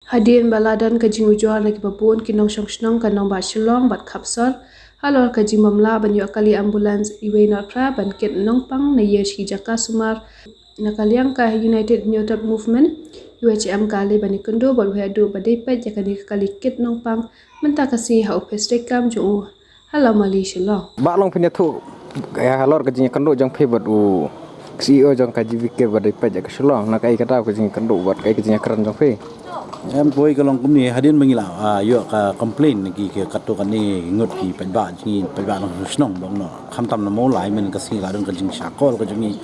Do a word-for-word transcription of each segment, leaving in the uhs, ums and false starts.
Hadien ba la don ka jingujor na kiba bun ki nongshong shnong ka nongbah Shillong bad Khapsor halor ka jingbym lah ban ïoh kali ambulance iwei nor phra ban kit nongpang na ïa shi jaka sumar, na ka liang ka United Hynñiewtrep Movement, U H M, ka la ban ïakynduh bad u heh duh ba dei peit ïa kane ka kali kit nongpang mynta ka sngi ha ophis treikam jong u ha Lawmali, Shillong. Bah, long phin ïathuh ïa halor ka jingïakynduh jong phi bad u C E O jong ka G V K ba dei peit ïa ka Shillong, na kaei ka daw ka jingïakynduh bad kaei ka jingïakren jong phi? Em, kawei ka long kumne, hadien ba ngi la, ah, ïoh ka complain na ki, ki katto katne ngut ki paidbah jong ngi, paidbah nongshong shnong ba ong noh, khamtam na Mawlai mynta ka sngi la don ka jingshah call ka jong ngi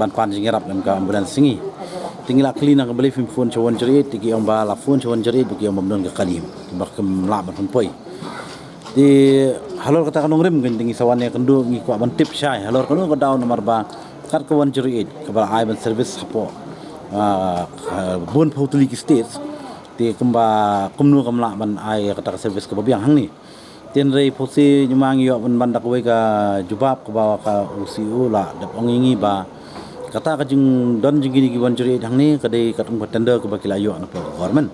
ban pan jingïarap ïa ka ambulance jong ngi. Te ngi la kylli na ka balei phim phone sha one zero eight, te ki ong ba la phone sha one zero eight ba ki ong bym don ka kali, ba kim lah ban pynpoi. Te halor kata ka nongrim kan te ngi sa wan ïakynduh, ngi kwah ban tip shai halor kano ka daw, namar ba kat ka one zero eight kaba la ai ban service hapoh, ah, bun phew tylli ki states, te kumba kumno kam lah ban ai kata ka service kaba biang hangne. Te hynrei phusi ngi ma ngi ïoh ban ban da kawei ka jubab kaba ka, u C E O la dep ong ïa ngi ba kata ka jingdon jong kine ki one zero eight hangne ka dei katkum ka tender kaba ki la ïoh na ka government.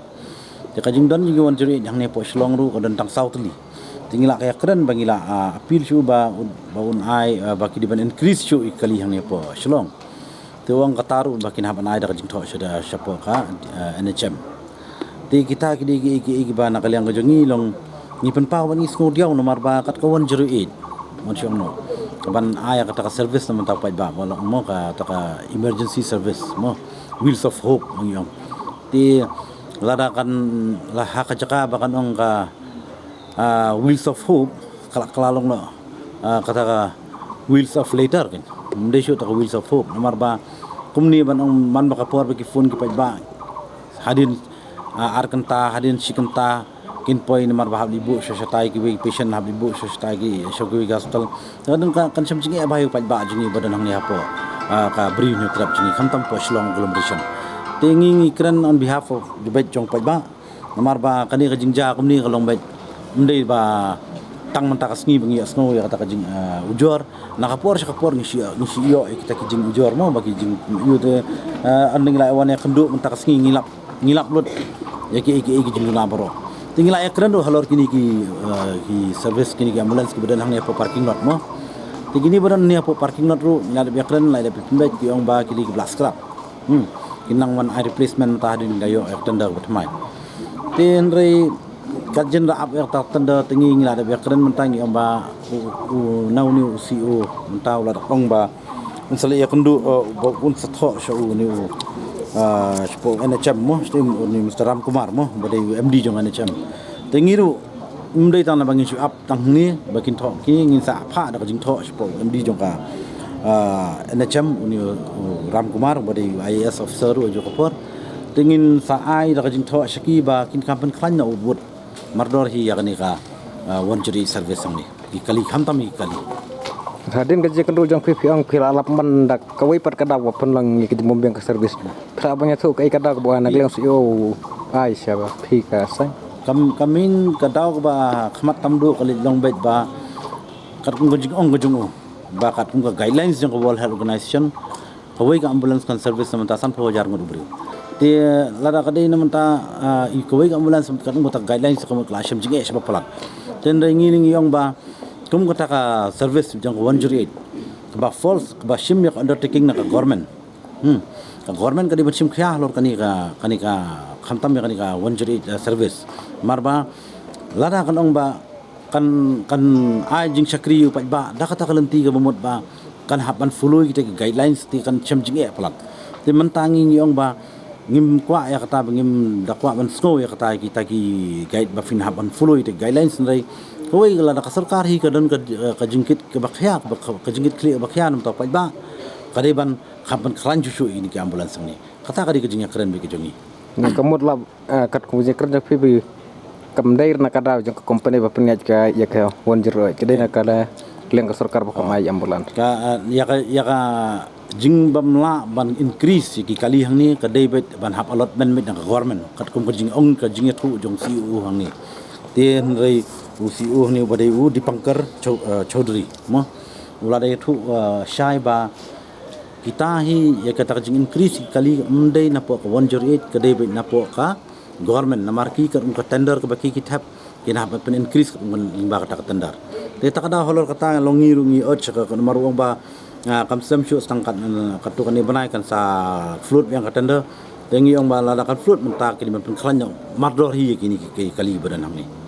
Te ka jingdon jong ki one zero eight hangne hapoh Shillong ruh ka don tang saw tylli. Te ngi la ka ïakren ba ngi la, ah, appeal shuh ba un, ba un ai, ah, ba ki dei ban increase shuh ïa ki kali hangne hapoh Shillong. Te u ong kata ruh ba kin hap ban ai da ka jingthoh sha da, shapoh ka, ah, N H M. Te kita ki dei ki, ki, kiba na ka liang ka jong ngi long ngi pynpaw ba ngi sngewdiaw namar ba kat ka one zero eight, mon shong no, ban ai kata ka service na mynta paidbah, ba long mo kata ka emergency service mo, Wheels of Hope ngi ong. Te lada kan la ha ka jaka ba kan ong ka, ah, Wheels of Hope, ka la, ka la long noh, ah, kata ka Wheels of Later kan. Ym dei shuh ta ka Wheels of Hope. Namar ba kumne ban ong man ba ka por ba ki phone ki paidbah hadien, ah, ar kynta, hadien shi kynta kin poi namar ba hap leit buh sha shatai kiwei ki patient, hap leit buh sha shatai ki, sha kiwei ki hospital. Te ka dang ka, kan shem jingeh ba ïa u paidbah jong ngi ba don hangne hapoh, ah, ka Bri Hynñiewtrep jong ngi, khamtam hapoh Shillong agglomeration. Te ngi, ngi kren on behalf of the beit jong paidbah. Namar ba kane ka jingjia kumne ka long beit, ym dei ba tang mynta ka sngi ba ngi ïohsngew ïa kata ka jing, eh, ujor. Na ka por sha ka por ngi shu, ngi shu ïoh ïa kita ki jingujor mo, ba ki jing, ïoh te, eh, ynda ngi la wan ïakynduh mynta ka sngi ngi lap, ngi lap lut ïa ki, ïa ki, ïa ki jingduna baroh. Te ngi la ïakren ruh halor kine ki, eh, ki service, kine ki ambulance kiba don hangne hapoh parking lot mo. Te kine ba don hangne hapoh parking lot ruh ngi la dep ïakren, la dep pynbeit, ki ong ba kine kiba la scrap. Hmm. Kin nang wan ai replacement mynta hadien da ïoh ïa ka tender ba thymmai. Te hynrei kat jin da ap ïa ka tender te ngi, ngi la dep ïakren mynta, ngi ong ba u, u, na une u C E O mynta u la da ong ba un sa leit ïakynduh, eh, ba un sa thoh sha une u, eh, shapoh N H M mo, sha une u Mister Ramkumar mo, ba dei u M D jong N H M. Te ngi ruh ym dei tang na ba ngin shu ap tang hangne ba kin thoh, ki ngin sa phah da ka jingthoh shapoh u M D jong ka, ah, N H M, une u, u Ramkumar, ba dei u I A S officer ruh ha ka por. Te ngin sa ai da ka jingthoh sha ki ba kin kham pynkhlaiñ noh u vote mardor hi ïa kane ka, ah, one zero eight service hangne. Ki kali, khamtam ki kali. Hadien ka jingkynduh jong phi, phi ong phi la lap man da kawei pat ka daw ba pynlong ïa ka jingbym biang ka service. Phra ban ïathuh kaei ka daw kaba na ka liang C E O ai sha ba phi ka seng. Kam, ka main ka daw kaba khmat tam duh ka leit long beit ba katkum ka jingong ka jong u, ba katkum ka guidelines jong ka World Health Organization, kawei ka ambulance kan service na mynta sanphew hajar ngut u briew. Te lada ka dei na mynta, ah, i kawei ka ambulance katkum kata ka guidelines ka mut ka la shem jingeh sha ba palat. Te hynrei ngi ngi ong ba kum kata ka service jong ka one zero eight kaba false, kaba shim ïa ka undertaking na ka government. Hmm. Ka government ka dei ban shim khia halor kane ka, kane ka, khamtam ïa kane ka one zero eight, eh, service. Namar ba lada kan ong ba kan, kan ai jingshakri ïa u paidbah da kata ka lynti kaba mut ba kan hap ban follow ïa kita ki guidelines, te kan shem jingeh palat. Te mynta ngi ngi ong ba ngim kwah ïa kata, ba ngim da kwah ban sngew ïa kata, kita ki guide, ba phin hap ban follow ïa kita ki guidelines, hynrei kawei lada ka sorkar hi ka don ka, eh, ka jingkit kaba khia, kaba, ka jingkit khlieh kaba khia na bynta u paidbah, ka dei ban kham pynkhlaiñ shuh shuh ïa kine ki ambulance hangne. Kata ka dei ka jingïakren beit ka jong ngi. Nga ka mut la, eh, katkum ka jingkren jong phi, phi, kam dei na ka daw jong ka company ba pynïaid ka ïa ka one zero eight, ka dei na ka liang ka sorkar ba kam ai ambulance. Ka, eh, ïa ka, ïa ka jingbym lah ban increase ïa ki kali hangne ka dei beit ban hap allotment beit na ka government, katkum ka jingong, ka jingïathuh jong u C E O hangne. Te hynrei u C E O hangne uba dei u Dipankar Chou-, eh, Chowdhury mo, u la dei ïathuh, eh, shai ba kita hi ïa kata ka jing increase ïa ki kali ym dei napoh ka one zero eight, ka dei beit napoh ka government, namar ki kat ong ka tender kaba ki ki thep, ki hap ban pyn increase kat ong lyngba kata ka tender. Te kata ka daw halor kata long ngi ruh ngi urge ka, ka namar ong ba, ah, kam slem shuh tang kat, ah, katto katne bnai kan sa float biang ka tender. Te ngi ong ba lada kan float mynta kine ban pynkhlaiñ noh mardor hi ïa kine ki, ki kali ba don hangne.